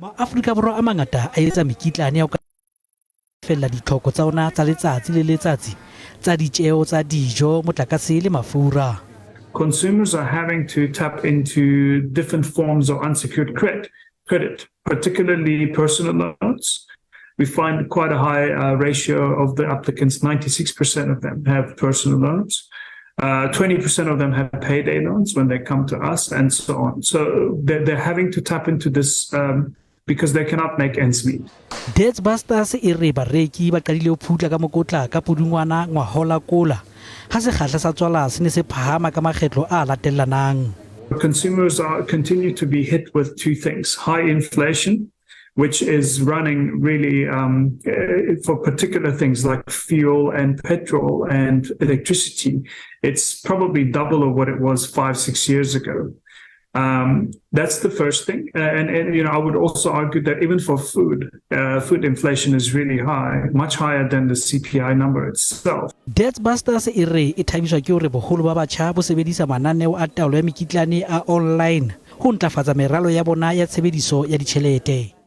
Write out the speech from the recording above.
Maafrika Borwa a mangata a etsa mekitlane ya ho ka lefella ditlhoko tsa ona tsa letsatsi le letsatsi tsa ditjeo tsa dijo, motlakase le mafura. Consumers are having to tap into different forms of unsecured credit, credit, particularly personal loans. We find quite a high ratio of the applicants, 96% of them have personal loans. 20% of them have payday loans when they come to us, and so on. So they're having to tap into this because they cannot make ends meet. DebtBusters e re bareki ba qadile ho phutla ka mokotla ka Pudungwana ngwahola kola ha sekgahla sa tswala se ne se phahama ka makgetlo a latellanang. Consumers continue to be hit with two things: high inflation, which is running really for particular things like fuel and petrol and electricity. It's probably double of what it was 5, 6 years ago. That's the first thing. And I would also argue that even for food, food inflation is really high, much higher than the CPI number itself. DebtBusters e re e thabiswa ke hore boholo ba batjha bo sebedisa mananeo a taolo ya mekitlane a online ho ntlafatsa meralo ya bona ya tshebediso ya ditjhelete.